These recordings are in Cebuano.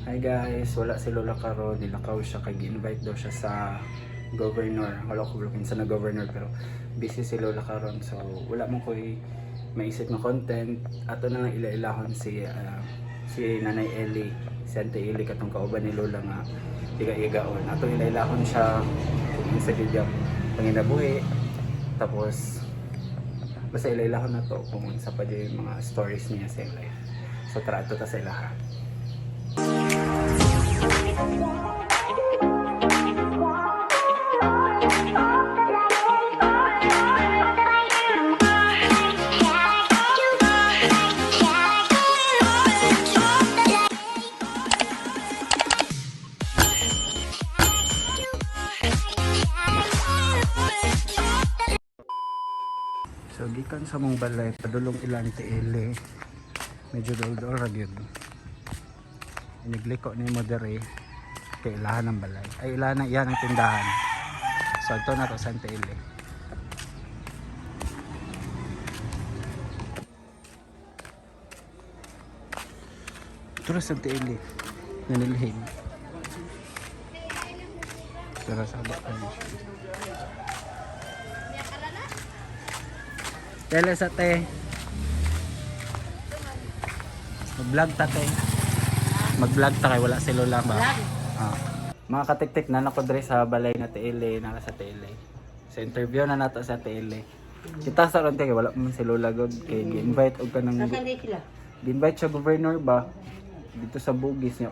Hi guys, wala si Lola karon, nilakaw siya kay gi-invite daw siya sa governor. Wala ko kinsa na governor, pero busy si Lola karon, so wala mo koy maisip nga content. Ato na lang ila-ilahon si Nanay Eli, si Auntie Eli, katong kauban ni Lola nga iga-igaon. Ato ila-ilahon siya kung unsa gyud yung panginabuhi. Tapos basta ila-ilahon na to kung unsa pa gyud yung mga stories niya sa iyang life. So tara, ato ta sa ilaha. So gikan sa mong balay padulong ilang tiili. Medyo dol-dol ra gyud. Inigliko ni mo diri kay ilahan ng balay. Ay, ilahan ng iyan ang tindahan. So ito na to sa Tiili. Ito ra sa Tiili. Nanilhin. Tara sa ba kayo siya. Tele sa te. Mag-vlog ta, te. Mag-vlog ta kay wala si Lola ba? Ah. Mga katiktik na nako dre sa balay na Tele, nara sa Tele. Sa interview na nato sa Tele. Kita sa ron te kay wala man si Lola god kay gi-invite og kanang Nasaan din sila? gi-invite siya governor ba dito sa Bugis niya.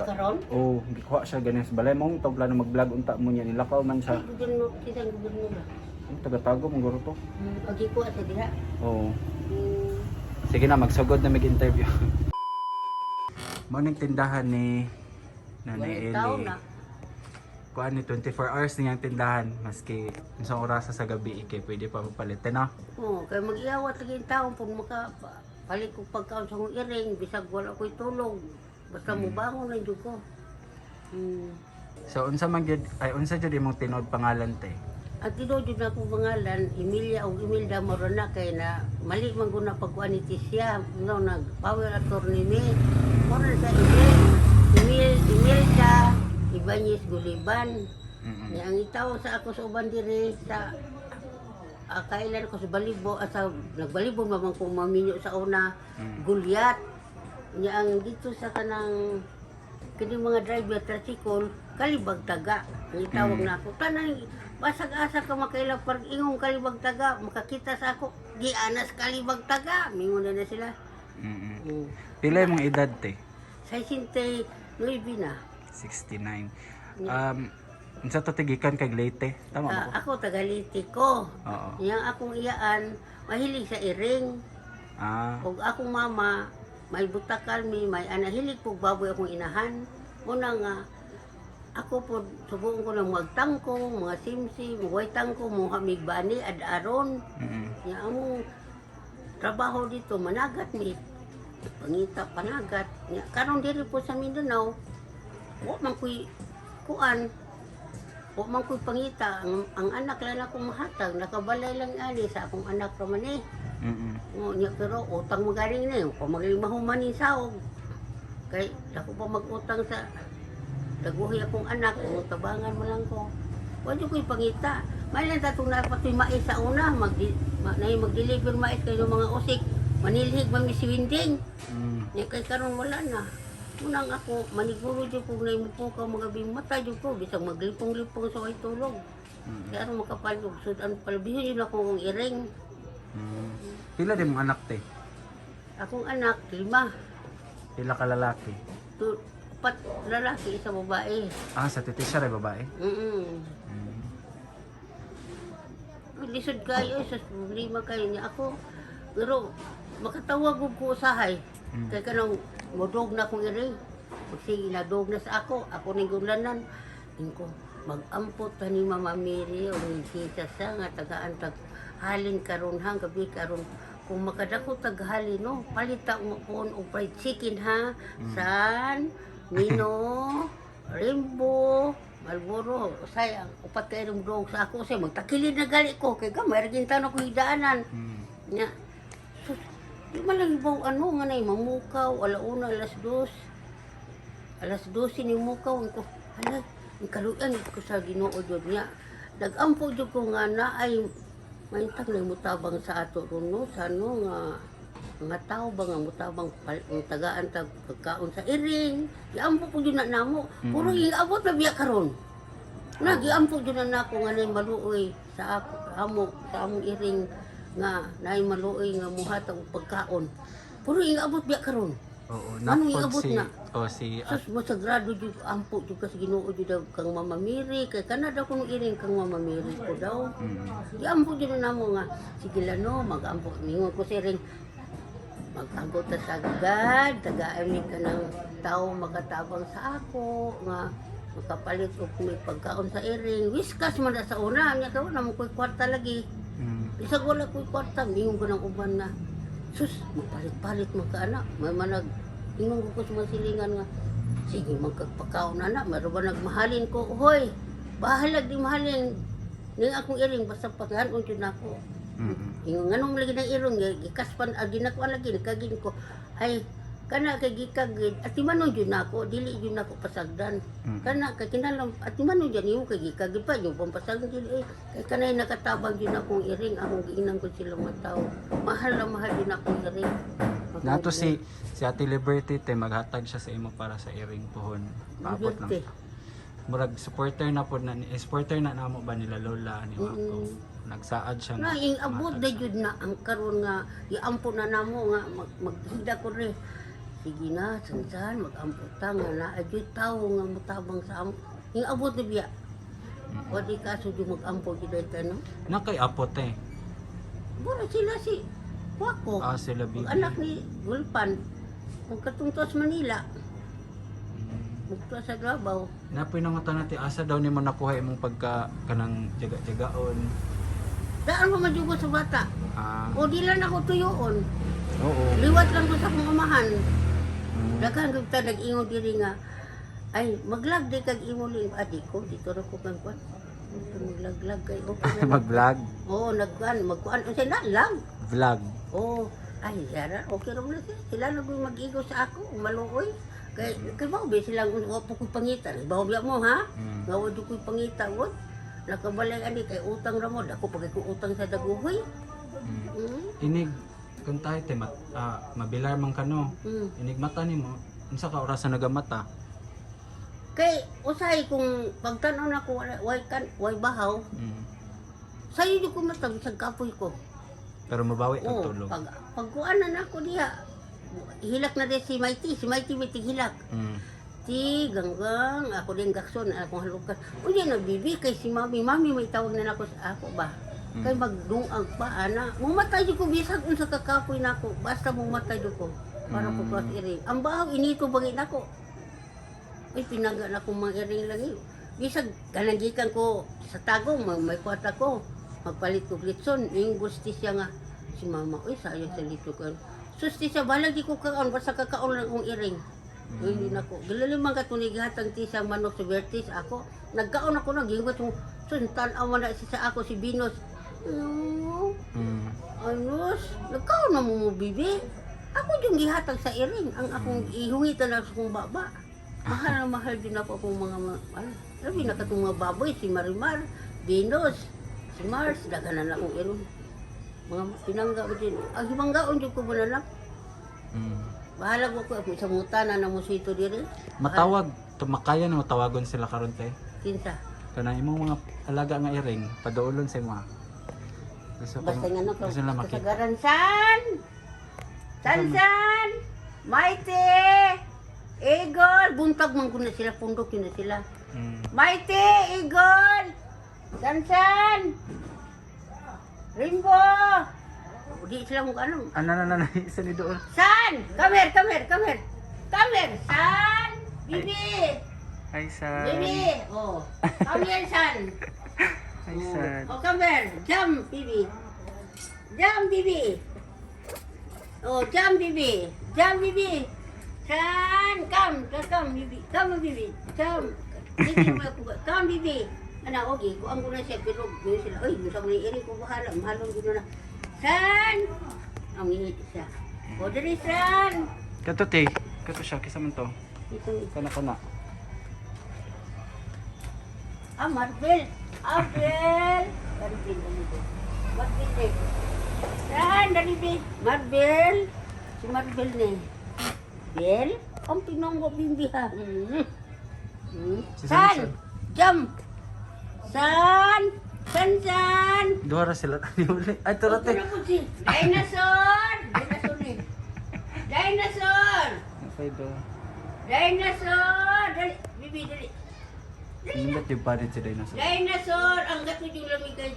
Karon? Oh, gikuha siya ganin sa balay mong tog plano mag-vlog unta mo niya, nilakaw man siya. Ay, gobyerno, kisang gobyerno ba? Ang taga-tago mong guro to. Agi ko sa diha. Oo. Sige na, magsugod na mag-interview. Morning, tindahan ni Nanay Walay tao Eli. na. Kuan ni 24 hours niyang tindahan maski isang oras sa gabi ike pwede pa mapalit na. Oo, kay mag-iawat lagi yung taon pag maka palit ko pagkaon sa akong iring, bisag wala ko'y tulog. Basta mubangon na jud ko. So unsa man gyud ay unsa jud imong tinuod pangalan, te? Ang tinuod jud na akong pangalan, Emilia o Imelda Morona, kay na mali man ko na pagkuan ni Tisya, no, nag power attorney mi. Mora sa Emil, Emil, Imelda Ibanez Guliban. Niya ang itaw sa ako sa uban diri sa kailan ko sa Balibo at sa nagbalibo man ko maminyo sa una, Gulyat. Niya ang dito sa kanang kini mga driver tricycle, kalibag taga ang itawag na ako. Tanan basag asa ka makaila pag ingong kalibag taga makakita sa ako, di anas kalibag taga, mingon na na sila. Pila imong edad, te? Sa sinte 9 na. 69. Unsa to tigikan kag Leyte? Tama ba ko? Ako tagaliti ko. Oo. Yang akong iyaan, mahilig sa iring. Ug akong mama, may butakal mi, may ana, hilig pug baboy akong inahan. Una nga, ako po, subuon ko ng magtangkong, mga simsim, way tangkong, mga migbani, ad aron. Nga among trabaho dito, managat mi. Pangita, panagat. Nga, karon diri po sa Mindanao, wa man ko'y kuan, wa man ko'y pangita. Ang anak lang akong mahatag, nakabalay lang ani sa akong anak raman eh. Oo, niya, pero utang magaling na yun. Kung magaling mahuman yung sahog. Kay, ako pa mag-utang sa daguhi akong anak, kung tabangan mo lang ko. Wala ko'y pangita. May lang tatong napatoy mais sa una, mag, ma, na mag-deliver mais kayo mga usik. Manilhig man mi si Winding. Niya kay karon wala na. Unang ako, maniguro dyan kung naimupo ka mga mata dyan ko, bisag maglipong-lipong sa way tulog. Kaya aron makapalog, sudan palbihin yun ako kong iring. Pila din mong anak, te? Akong anak, lima. Pila ka lalaki? Tu, apat lalaki, isa babae. Ah, sa titi siya rin babae? Lisod kayo, sa problema kayo niya ako. Pero makatawag ko usahay. Kay kanang modog na akong iri. Sige, nadog na sa ako. Ako ning gulanan. Ingko, mag-ampot ta ni Mama Mary o ni Jesus sa nga tagaan tag halin karon ha, gabi karon. Kung makadako tag halin no, palita mo kuon og fried chicken ha. San, Nino, Rimbo, Malboro, sayang, upat kayo ng dog sa ako, say, magtakilid na gali ko, kay gamay, rin tanong ko hidaanan. Nya, sus, di man lang ibaw ano, nga na mamukaw, 1:00, 2:00. Alas 12 ni mukaw ko. Hala, ang kaluyan ko sa Ginoo jud niya. Nagampo jud ko nga na ay maintag na mutabang sa ato ron no sa ano nga mga tao ba nga mutabang ang tagaan tag pagkaon sa iring. Giampo po jud na namo. Puro iabot na biya karon. Nagiampo jud na nako nga nay maluoy sa ako, amo sa among iring nga nay maluoy nga muhatag og pagkaon. Puro iabot biya karon. Oo, Anong napod iabot si na? oh si at Sus, mo sagrado jud ampo jud ka sa Ginoo jud daw kang Mama Mary kay kana daw kung iring kang Mama Mary ko daw. Giampo jud na namo nga sige lang no magampo ningon ko sa iring magampo ta sa God, tagaan mi ka ng tao makatabang sa ako nga makapalit og may pagkaon sa iring. Whiskas man na sa una nya ka wala mo koy kwarta lagi. Bisag wala ko'y kwarta, mingon ko ng uban na, sus, mapalit-palit man ka anak. May manag, ingon ko ko sa mga silingan nga, sige, magkagpakaon na anak, mayroon ba nagmahalin ko? Hoy, bahalag di mahalin. Ning akong iring, basta paghanon yun ako. Ingon, nganong lagi ng irong, gikaspan, ginakuan lagi, kagin ko, ay, kana kay gikagid, at manon yun ako, dili yun ako pasagdan. Kana kay kinalam, at manon yun yung kay gikagid pa, yung pampasagdan dili eh. Kay kanay nakatabang yun akong iring, akong giinan ko sila mga tao. Mahal na mahal yun akong iring. Nato si si Ate Liberty te maghatag siya sa imo para sa iring pohon. Paabot lang. Liberty. Murag supporter na pod na eh, supporter na namo ba nila Lola ni Wako. Nagsaad siya Na ing abot matag na siya. jud na ang karon nga iampo na namo nga maghida ko rin. Sige na, sansan, mag-ampo ta nga na adyo'y tao nga mutabang sa amo. Ing abot na biya. O di kaso jud mag-ampo jud ay tanong. Na kay apo te. Bura sila si Wako. Ah, sila Ang bibi. anak ni Gulpan. Kung katungtos Manila, mugtuwa sa Davao. Napoy nang te asa daw nimo nakuha imong pagka kanang jaga-jagaon. Daan ko majugo sa bata. Ah, O di lang ako tuyoon. oo. Liwat lang ko sa akong amahan. Daghan kag ta nag-ingon diri nga ay maglag di kag imo ling adi ko dito ra ko kang kwan. Dito maglaglag kay okay na. Mag-vlog, Oo, nagkuan, magkuan unsay na lang. vlog. Oo, ay yara okay ra man na sila. Sila na gyud mag-igo sa ako, maluoy. Kay kay mao ba silang wa po ko'y pangita. Bawo biya mo ha? Mm. Nga wa jud ko'y pangita wod. Nakabalay ani kay utang ra mo. Dako pag ko utang sa daguhoy. Inig kung tayo te mabilar man kano. Inig mata nimo, unsa ka oras na nagamata? Kay usahay kung pagtan-aw nako wala way kan way bahaw, sayo jud ko matag sa kapoy ko. Pero mabawi kag Oo, tulog. pag pagkuan na nako diha. Hilak na din si Mighty, si Mighty may tighilak. Ti ganggang ako din gakson akong halukan. Unya na bibi kay si mami, mami may tawag na nako sa ako ba. Kay magdungag pa ana. Mumatay jud ko bisag unsa ka kapoy nako, basta mumatay jud ko para ko cross iring. Ang bahaw inito bagay nako. Uy, pinangga na akong mga iring lagi. Bisag kanang gikan ko sa tagong, may kwarta ko. Magpalit ko litson. Yung gusti siya nga, si mama, uy, sayang sa lito ko. Susti siya, balag di ko kakaon, basta kakaon lang akong iring. Uy, hindi na ko. Gilalimang ka tunigihatang ti sa manok sa Bertis ako. Nagkaon ako nang gingot mo. Suntan awan na si sa ako si Binos. Ano? Ayos, nagkaon na mo mo, bibi. Ako yung gihatag sa iring. Ang akong ihungitan na sa akong baba. Mahal na mahal din ako akong mga, ano, labi na katong mga baboy, si Marimar, Venus, si Mars, daghanan akong irong. Mga pinangga ko din. Ang himanggaon din ko mo na lang. Bahala ko ko, sa mutana na mo sito diri. Matawag, tumakaya na matawagon sila karon te. Kinsa. Kanang imong mga alaga nga iring, paduolon sa imo. Gusto ko Basta nga no, gusto nila makita. kasagaran, San! San, San! Mighty! Eagle! Buntag man ko na sila, pundok yun na sila. Mighty! Eagle! San, San! Rainbow! Di sila mong ano. Ano na na na isa ni doon. San! Come here, come here, come here! Come here! San! Bibi! Hi San. Bibi! Oh. Come here, San! Hi San. Oh, come here. Jump, baby. Jump, baby. Oh, jump, baby. Jump, baby. San, come, come, baby. Come, baby. Jump. Dito mo ako. Come, baby. Ana, okay. Kuang ko na siya, pero yun sila. Uy, gusto ko na iring ko bahala. Mahalong gino na. San! Ang ngiti siya. O, dali, San. Kato te, kato siya kisa man to. Ito. Kana kana. Ah, Marvel. Abel. Marvel, dali ko. Marvel eh. Saan, dali be. Marvel. Si Marvel ni. Bel? Ang pinanggo bimbi ha. Si San! San. Jump! San! San, san! Duha ra sila ni uli. Ay tara te. Ito na po si Dinosaur! Dinosaur ni. Dinosaur! Okay do. Dinosaur! Dali, bibi, dali. Nindot yung parit si dinosaur. Dinosaur! Ang gato yung lamig kay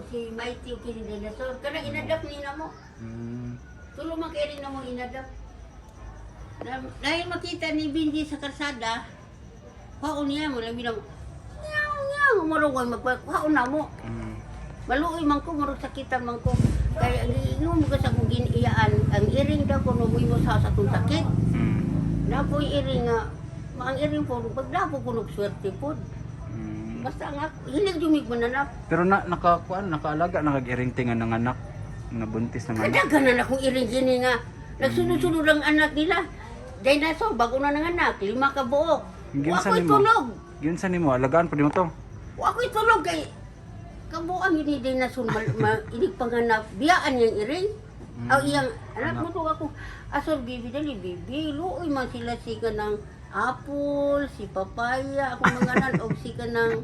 si Mighty o kini dinosaur. Kanang inadapt ni na mo. Tulo man kay rin na mo inadapt. Dahil makita ni Benji sa karsada, kwaon niya mo lang bilang, nyaw nyaw, marungoy magkwaon na mo. Maluoy man ko, marong sakitan man ko. Kaya ang giingon mo ka sa akong giniyaan, ang iring daw ko nung mo sa atong sakit. Napoy iring nga, ang iring po, pagdapo ko swerte po. Basta ang ako, hilig jumig mananap. Pero na nakakuan nakaalaga nakag-iring tinga ng anak nga buntis ng anak. Kadaghan na akong iring gini nga. Nagsunod-sunod ang anak nila. Dinosaur, bago na ng anak, 5 ka buok. Wa Giunsa ako'y nimo? tulog. Giunsa nimo alagaan pa nimo to. Wa ako'y tulog kay kabuang yun ni dinosaur inig panganap. Biyaan niyang iring. Aw iyang anak mo to ako. Asor bibi dali bibi luoy man sila siga ng apple, si papaya, akong mga nan og si kanang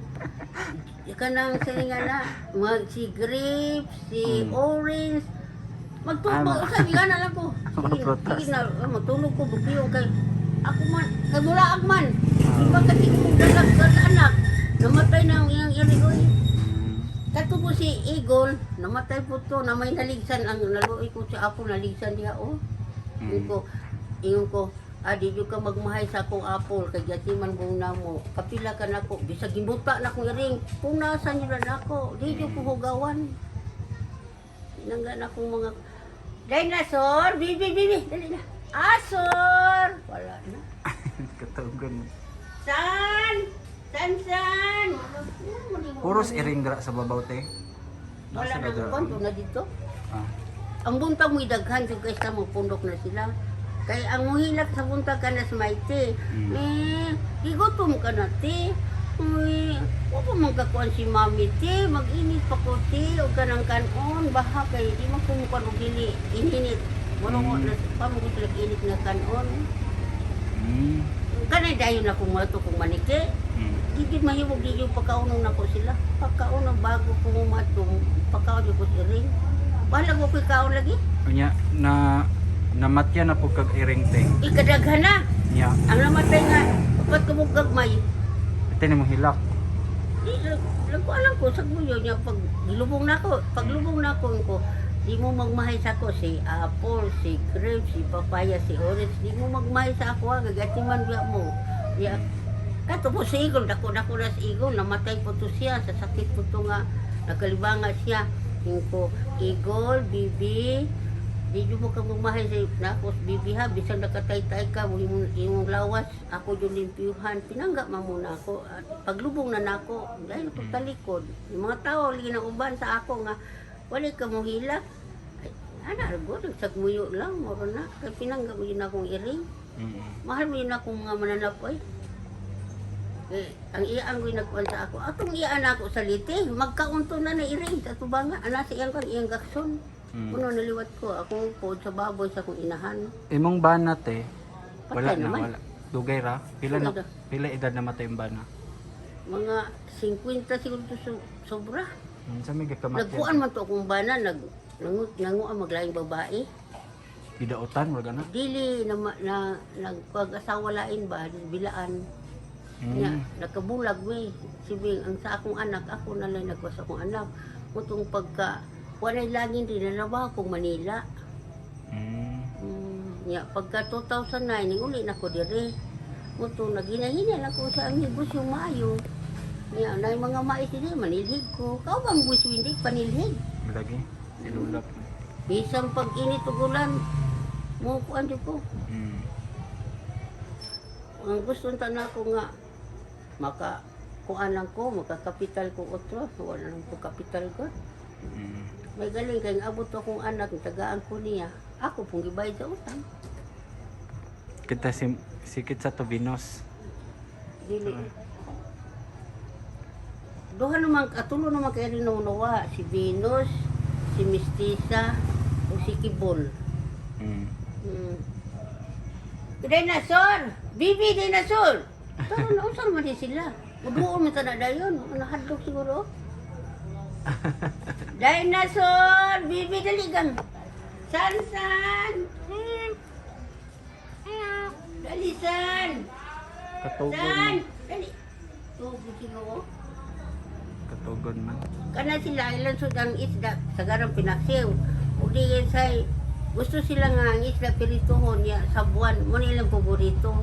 kanang silingan na mag si grape, si orange. Magtulog sabi nga na lang ko. Sige, Maprutas. sige na, matulog ko bukiyo kay ako man kay mulaag man. Di ba kasi kung dalag ka sa anak, namatay na ang iyang iring oy. Kato po si Eagle, namatay po to, na may naligsan, ang naluoy ko sa apo, naligsan diha, oh. Ingon ko, ah, di jud ka magmahay sa akong apple, kay gatiman kong namo, kapila ka nako, bisag gibuta na akong iring, punasan nyo na nako, di jud ko hugawan. Tinangga na akong mga, dinosaur, bibi, bibi, dali na. Asor! Wala na. Katawagan. San! San, san! Puros iring dra sa babaw te. Wala Nasa na dra. ang na dito. Ah. Ang buntag mo'y daghan jud kay sa mo pundok na sila. Kay ang muhilak sa buntag ka na sa maite. Eh, gigutom ka na te. Uy, wa pa man kakuan si mami te, mag-init pa ko te, og kanang kanon, baha kay di man kumukuan og dili ininit. Muro na pa mo ko sila init nga kanon. Kanay dayon na kung mato kung manike. Di jud mahimog di jud pagkaunong nako sila. Pagkaunong bago ko matong pagkaon ko si ring. Bahala ko ko'y kaon lagi. Unya na namatya na po kag iring te. Ikadaghan na. Nya. Ang namatay nga, upat ka mong gagmay. Ite nimo hilak. Di, lang ko alam ko, sa guyo niya, pag gilubong na ako, paglubong na ako, ko, di mo magmahay sa ako, si apple, si grape, si papaya, si orange, di mo magmahay sa ako, ha, gagatiman biya mo. Ya, kato po si Eagle, dako dako na si Eagle, namatay po to siya, sa sakit po to nga, nakalibanga siya. Yung ko, Eagle, Bibi, di jud mo ka magmahay sa nakos bibi ha bisag nakataytay ka mo imong imong lawas ako jud limpyuhan pinangga man mo na ako at paglubong na nako dahil ko talikod yung mga tao lagi na uban sa ako nga wala ka mo hilak. Ay, ana ra gud nagsagmuyo lang moro na kay pinangga mo yun akong iring. Mahal mo yun akong mga mananap oy. Eh, ang iyang ko'y nagkuhan sa ako. Atong iyaan ako sa lite, magkaunto na na iring sa tubanga. Ana sa iyang kan iyang gakson. Uno naliwat ko, ako po sa baboy sa akong inahan. Imong bana te. Wala Patay na naman. wala. Dugay ra. Pila na Wala. pila edad na matay yung bana. Mga 50 siguro to sobra. Sa may gakamatya. Nagkuan man to akong bana, nanguan maglaing babae. Gidautan wala na. Dili na, na nagpag-asawa lain ba, bilaan. Nya, nakabulag we. Sibing, ang sa akong anak, ako na lang nagwas akong anak. Mutong pagka, walay langin din na akong Manila. Nya, pagka 2009, ning uli na ko dire. Muto, naghinahina lang ko sa ang negosyo maayo. Nya, na yung mga mais din, manilhig ko. Kau bang buwis hindi, panilhig. Lagi. Silulap. Bisan pag init ug ulan, mo kuan jud ko. Ang gusto ta na ako nga maka kuan lang ko, makakapital ko otro, wala lang ko kapital ko. May galing kay abot akong anak, tagaan ko niya. Ako pong gibayad sa utang. Kita si sikit sa to Venus. Dili. Duha naman, atulo naman kay rin nawa, si Venus, si Mestiza, o si Kibol. Dinosaur! Bibi dinosaur! Pero nausa man din sila. Uduon man ta na dayon. Nahadlok siguro. Dinosaur! Bibi dali gang. San san! Dali san! Katugon. San! Dali. Tugo siguro. Katugon man. Kana sila ilang sud ang isda sa garang pinaksiw. Ug di say gusto sila nga ang isda pirituhon niya sa buwan mo na ilang paborito.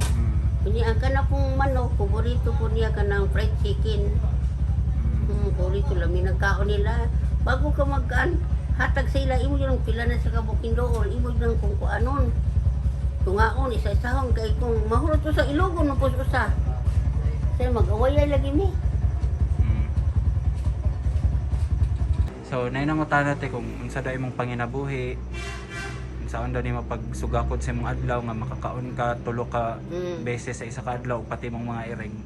Unya ang kana pong manok, paborito po niya kanang fried chicken. Paborito lami ng kaon nila. Bago ka magkaan, hatag sa ila imo yung pila na sa kabukin dool, imo yung kung kuanon. Tungaon isa-isahon kay kung mahurot sa ilogon mo usa. Say mag-away lagi mi. So, nay nangutan natin kung unsa daw imong panginabuhi, unsaon daw nimo pagsugakod sa imong adlaw nga makakaon ka tulo ka beses sa isa ka adlaw pati imong mga iring.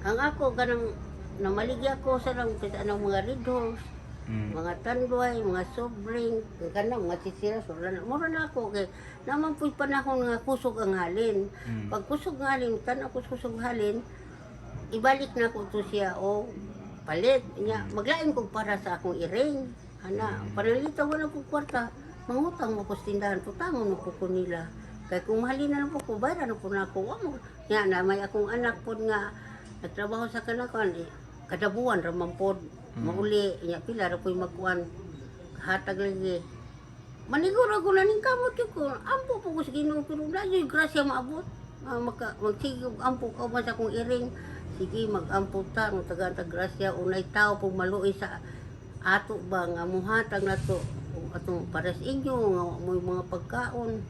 Ang ako ganang namaligya ko sa lang sa anong mga Red Horse, mga tanduay, mga soft drink, kana mga sisira, so wala na. Mura na ako kay naman po'y panahon nga kusog ang halin. Pag kusog ang halin, tan ako kusog halin, ibalik na ko to siya o palit. Nya, maglain ko para sa akong iring. Ana, panalita wala ko kwarta. Mangutang mo ko sa tindahan, putangon mo ko nila. Kay kung mahalin na lang po ko, bayaran na po na ako. Wa mo. Nya, na may akong anak po nga, nagtrabaho sa kanakan, eh, kada buwan raman pod. Mauli, nya pila ra po'y magkuan. Hatag lagi. Maniguro ko na ning kamot yun ko. Ampo po ko sa Ginoo pero wala yung grasya maabot. Ah, maka, magsige og ampo ka man sa akong iring. Sige, magampo ta ng tagaan ta grasya unay tao pug maluoy sa ato ba nga muhatag nato og atong pares inyo nga mo'y mga pagkaon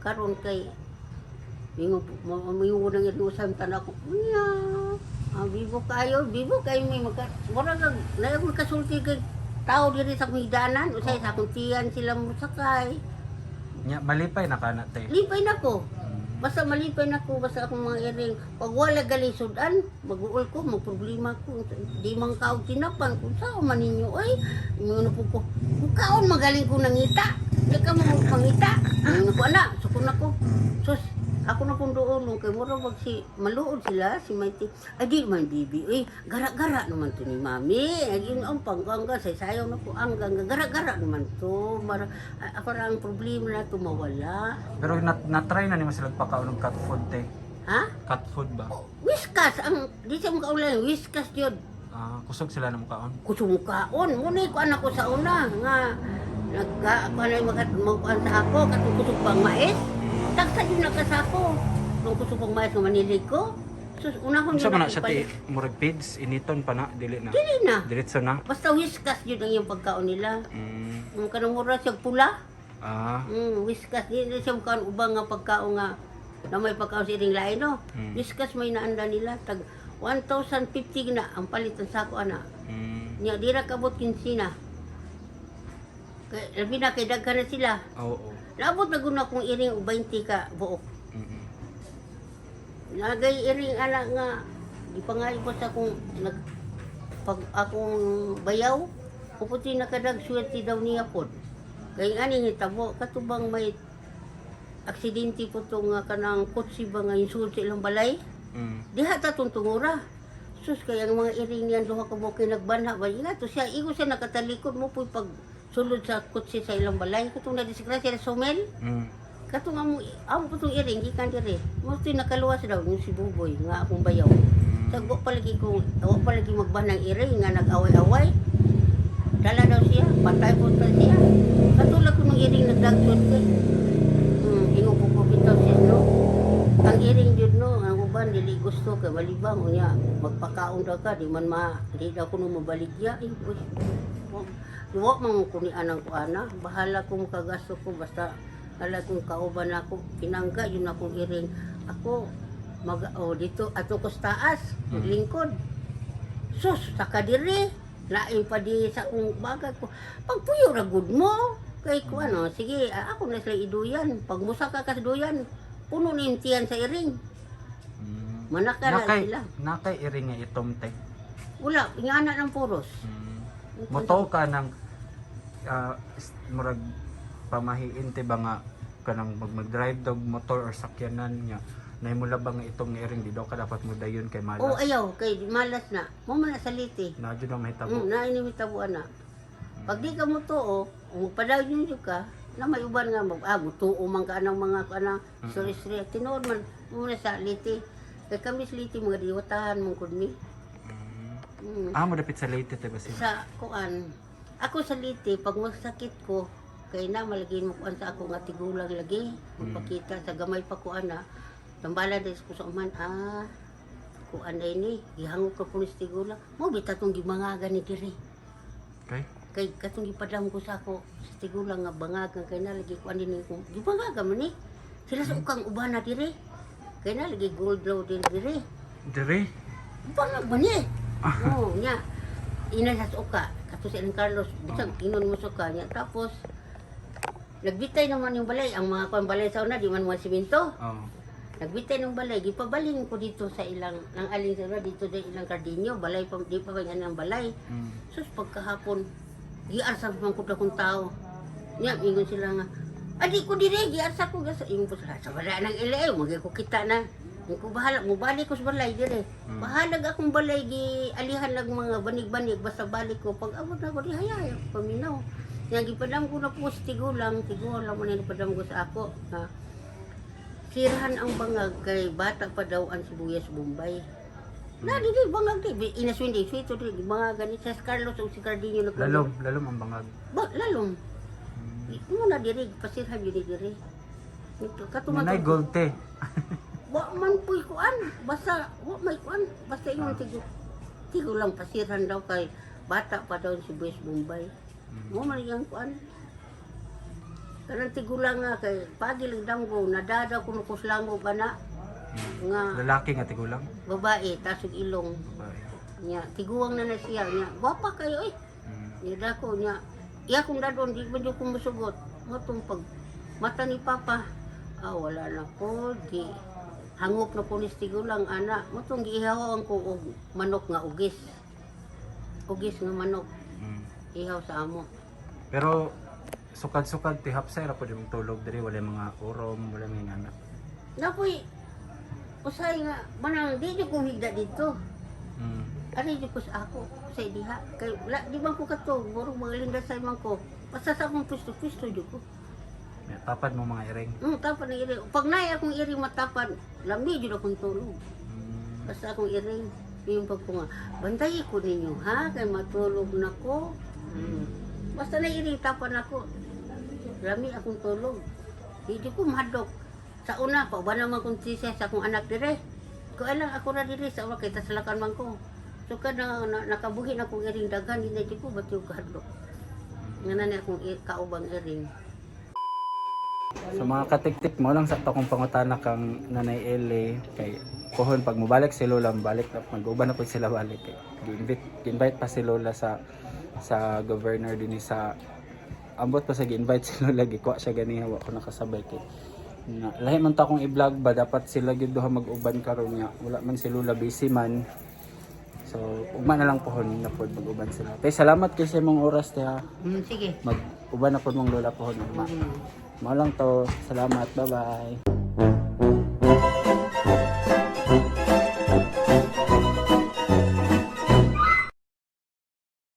karon kay mingo mingo nang ilusan tan ako niya, ah, bibo kayo may maka mura kag na akong kasulti kay tao diri sa akong hidanan usay sa akong tiyan sila mosakay. Nya malipay na ka na te. Lipay na ko, basta malipay na ko, basta akong mga iring pag wala gali sudan maguol ko, magproblema ko, di man kaog tinapan kung saan man ninyo ay ingon po ko kung kaon magaling ko nangita di ka mo pangita ingon ko ana sukon ako. Sus, ako na pong doon kay mura wag si maluod sila si Mighty. Ay di man bibi, eh gara-gara naman to ni mami. Ay yun ang panggangga say sayaw na po ang gangga gara-gara naman to. Mara ako ra ang problema na to mawala. Pero na, na-try na nimo sila pakaon og cat food te. Ha? Cat food ba? Oh, Whiskas ang di siya makaulay whiskas yun. Ah, kusog sila na mukaon. Kusumukaon mo ni kuan ako sa una nga nagka ako na magkuan sa ako katong kusog pang mais. Tagsa yun nakasako. Nung kusog pang mais nga manilig ko. Sus, unahon Unsa yun man na ako siya te? palit. Murag pids initon pa na dili na. Dili na. Diretso na. Basta whiskas yun ang iyong pagkaon nila. Ang kanang mura siya pula. Ah. Whiskas. Di na siya mukaan ubang nga pagkaon nga na may pagkaon sa iring lain, no? Whiskas may naanda nila. Tag 1,050 na ang palit ang sako, ana. Nya, di ra kabot 15 na. Kay, labi na, kay daghan na sila. Oo. Naabot na guna kung iring og 20 ka buok. Nagay iring ana nga gipangayo ko sa akong nag pag akong bayaw puputi na kadag swerte daw niya pod. Kay ani hitabo katubang may aksidente po to nga kanang kotse ba nga insult sa ilang balay. Diha ta tong tungura. Sus kay ang mga iring niyan duha ka buok kay nagbanha ba inga to siya igo siya nakatalikod mo po'y pag sulod sa kotse sa ilang balay katong na disgrasya sa Sumel. Katong amo amo po tong iring gikan diri. Mo to'y nakaluwas daw yung si Buboy nga akong bayaw. Sa wa pa lagi kung wa pa lagi magbanang iring nga nag-away-away. Dala daw siya, patay po ta siya. Katulad ko nung iring nagdagsod kay. Ingon ko ko bitaw siya no. Ang iring jud no, ang uban dili gusto kay malibang unya magpakaon daw ka di man ma di daw kuno mabaligya. Eh, uy. Wa man ko ni anang ko ana, bahala ko makagasto ko basta ala kong kauban ako pinangga yun akong iring ako mag oh, dito ato ko sa taas maglingkod sus saka diri lain pa di sa akong bagay ko pagpuyo ra gud mo kay ko ano sige, ako na sila iduyan pag musaka ka sa duyan. Puno ni yung tiyan sa iring. Manaka na Nakay sila. nakay iring nga itom, te. Wala, ingana ng puros. Moto ka ng murag pamahiin te ba nga kanang mag-drive dog motor or sakyanan nga naimula ba nga itom nga iring, di daw ka dapat mo dayon kay malas. O ayaw, kay malas na. Mo man na saliti. Na jud ang mahitabo. Na inimitabuan na. Pag di ka mo tuo, padayon yun ka, na may uban nga mag, mutuo man ka anang mga anang, sorry, sorry, tinuod man, mo na sa liti. Kay kami sa liti, mga diwatahan mong kudmi. Ah, mo dapit sa Leyte te ba sila? Sa kuan, ako sa liti, pag masakit ko, kay na malagi mo kuan sa ako nga tigulang lagi, magpakita sa gamay pa ko ana. Tambala des ko sa uman, kuan ay ni, gihangop ko po ni sa tigulang. Mo bita tong gimangagan ni diri. Okay. Kay katong gipadam ko sa ako sa tigulang nga bangagan kay na lagi kuan din ko gibangagan man ni sila sa ukang ubana dire, kay na lagi gold law din dire. Dire. Bangag man ni. Oo nya ina sa uka kato si Aling Carlos bisag inon mo suka nya, tapos nagbitay naman yung balay, ang mga kuan balay sa una di man mga simento. Oh. Nagbitay ng balay, gipabalhin ko dito sa ilang ang aling sa una dito sa ilang Cardinio balay pa, di pa ba yan ang balay. Sus, pagkahapon, giarsa man ko akong tao. Nya, ingon sila nga, adi ko dire, giarsa ko. Gasa, ingon ko sila, sa wala nang ila eh, magay ko kita na. Ingon ko, bahala, mubalik ko sa balay dire. Bahalag akong balay, gi alihan lang mga banig-banig, basta balik ko. Pag abot na ko, di hayay, ako paminaw. Nya, gipadam ko na po sa tigulang, tigulang mo na gipadam ko sa ako. Ha? Sirahan ang bangag kay bata pa daw ang sibuyas Bombay. Na, di di, bangag di. Inaswindi, sweet di, bangag ganit. Sa Carlos o si Cardinho nagkulo. Lalom, lalom ang bangag. Ba, lalom. Mo na diri, pasirhan yun diri. Katuma Nanay gold te. Wa man puy kuan, basta wa may kuan, basta ingon tigo. Tigo lang pasirhan daw kay bata pa daw si Buwis Bombay. Mo man yang kuan. Kanang tigulang nga kay pagi lang damgo nadada kuno ko slango bana nga Lalaki nga tigulang. Babae tasog ilong Babae. nya tiguang na na siya nya gwapa kayo eh. Nya dako nya iya kong dadon di man jud ko musugot mo tong pag mata ni papa, wala na ko di hangop na ko ni tigulang ana mo tong giihaw ko og manok nga ugis, ugis nga manok ihaw sa amo. Pero sukad-sukad ti hapsay ra pud imong tulog diri, wala mga urom, wala mga anak. Napoy usahay nga manang di jud ko higda dito. Ari jud ko sa ako sa diha kay wala di man ko kato murog mga lindasay man ko basta sa akong pisto pisto jud ko. Ya, tapad mo mga iring. Tapad ng iring. Pag naay akong iring matapad, lami jud akong tulog. Basta akong iring. Yung pag ko nga, bantay ko ninyo ha, kay matulog na ko. Basta na iring tapad nako. Lami akong tulog. Di jud ko mahadlok. Sa una, pa ba naman kong tisa sa akong anak dire. Ko alang ako na dire sa una kay tasalakan man ko. So ka na, nakabuhi na akong iring daghan, hindi jud ko ba't yung kahadlok. Nga na ni akong kaubang iring. So mga katiktik mo lang sa akong pangutana kang Nanay Ele kay pohon pag mobalik si Lola, balik na mag-uban na pud sila balik kay gi-invite gi-invite pa si Lola sa governor dinhi sa ambot pa sa gi-invite si Lola, gikuha siya ganiha, wa ko nakasabay kay na, lahi man ta akong i-vlog ba, dapat sila gyud duha mag-uban karon nga wala man si Lola, busy man, so ugma na lang pohon na pod mag-uban sila. Tay, salamat kay sa imong oras te ha. Sige. Mag-uban na pod mong Lola pohon ugma. Mao lang to. Salamat. Bye-bye.